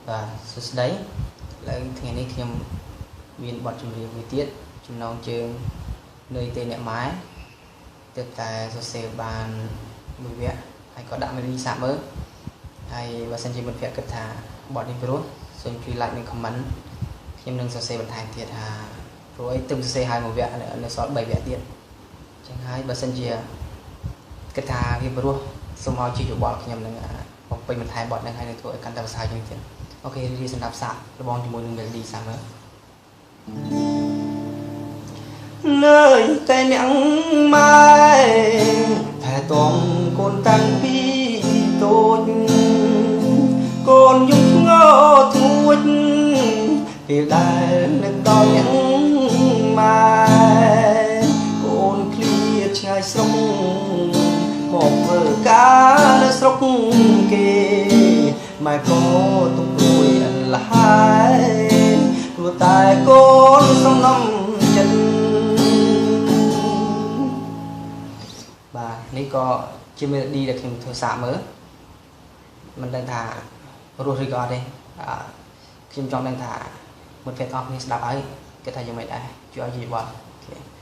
បាទ សួស្តី។ ឥឡូវថ្ងៃនេះខ្ញុំមានបទចម្រៀងមួយទៀត ចំណងជើងនឿយទេអ្នកម៉ែ ទើបតែសរសេរបានមួយវគ្គ ហើយក៏ដាក់ melody សាកមើលហើយ។ បើសិនជាមិត្តភក្តិគិតថាបទនេះព្រោះ សូមជួយ like និង comment ខ្ញុំនឹងសរសេរបន្ថែមទៀត ថាព្រោះអីទើបសរសេរហើយមួយវគ្គ នៅសល់3វគ្គទៀតចឹងហើយ។ បើសិនជាគិតថាវាព្រោះ សូមឲ្យជាយោបល់ខ្ញុំនឹងបំពេញបន្ថែមបទហ្នឹង ហើយនឹងធ្វើឲ្យកាន់តែប្រសើរជាងទៀត។ អូខេ រីសម្រាប់សាករបងជាមួយនឹង melody សាកមើល។ នឿយតែអ្នកម៉ែថែទាំកូនតាំងពីតូច កូនយំធ្ងោធ្ងួចពេលដែលនឹកដល់អ្នកម៉ែ កូនឃ្លាតឆ្ងាយស្រុកមកធ្វើការនៅស្រុកគេ ម៉ែក៏ទុកព្រួយអិនលហើយ ព្រោះតែកូនសំណំចិត្ត។ បាទ នេះក៏ជា melody ដែលខ្ញុំធ្វើសាកមើល មិនដឹងថារស់ឬក៏អត់ទេ។ ខ្ញុំចង់ដឹងថាមិត្តភក្តិអស់គ្នាស្ដាប់ហើយគិតថាយ៉ាងម៉េចដែរ ជួយឲ្យយោបល់។ អូខេ។